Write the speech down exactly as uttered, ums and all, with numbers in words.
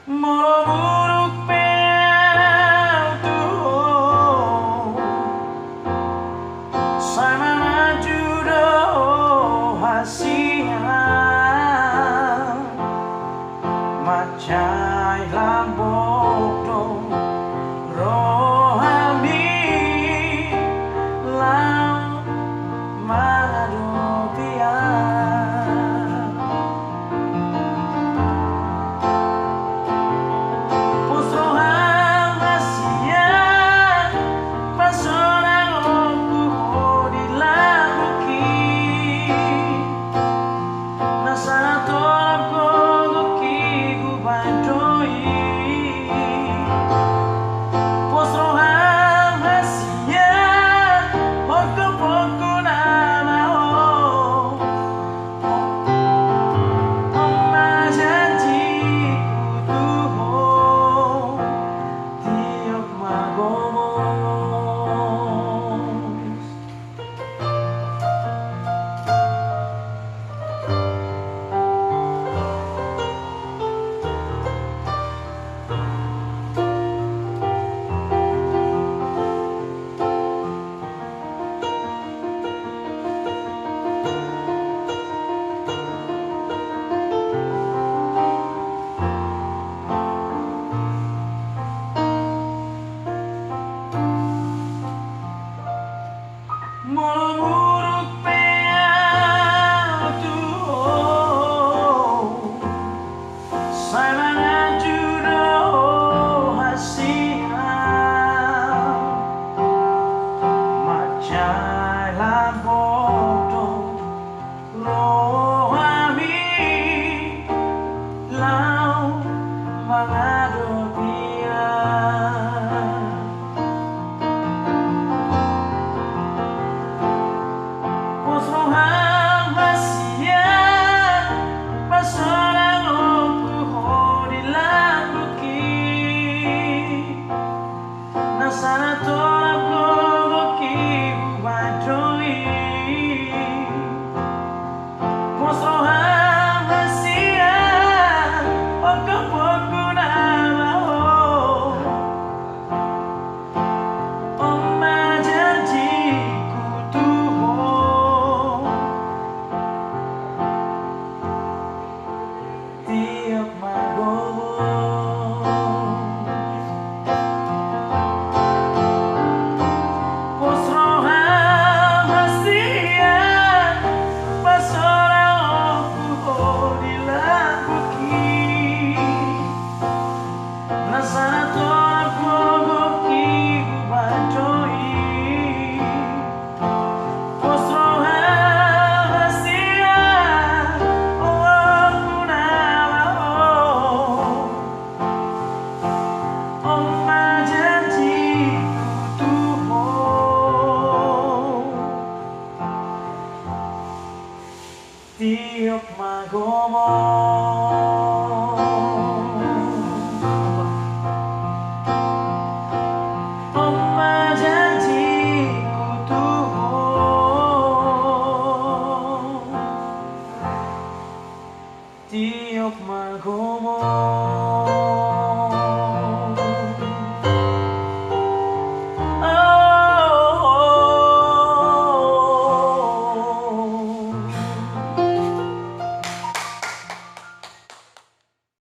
Molo muruk pe au tu ho, sai manganju do ho hasian. Mansai lambok do rohami laho mangadopi au. Pos roham hasian, pasonang ompu ho di lambok i. Na sala torop gogok i hubaen do i. Pos roham hasian, hongkop-hongkop na maol. On ma janjiku tu ho, tiop ma gomos. Molo muruk pe au tu ho, sai manganju do ho hasian. Mansai lambok do rohami laho mangadopi au. Pos roham hasian, pasonang ompu ho di lambok i. Na sala torop gogok i hubaen do i. Pos roham hasian, hongkop-hongkop na maol. On ma janjiku tu ho, tiop ma gomos. Pos roham hasian, pasonang ompu ho di lambok i. Na sala torop gogok i hubaen do i. Pos roham hasian, o ompu na maol. On ma janjiku tu ho, tiop ma gomos. On ma janjiku tu ho, tiop ma gomos.